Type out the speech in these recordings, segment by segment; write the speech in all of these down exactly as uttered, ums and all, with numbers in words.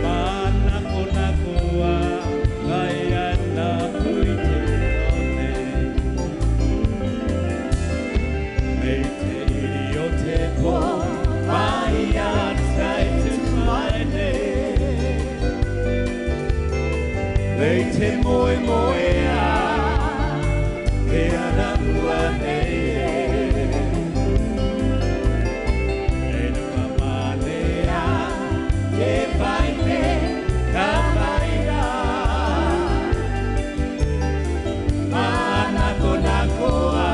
Mānakonakoa, vai ana pui te aute. Mei te iri o te pō, mai a tai tu mai nei. Mei te moemoeā, te ara ua nei e. E nua mane a, te vai nei, ka vai rā. Mānakonakoa,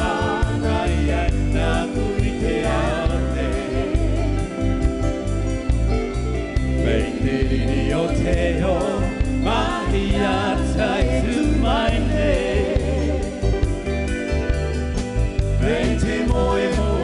vai ana pui te aute. Mei te iri o te pō, mai a tai tu mai nei. Mei te moemoeā,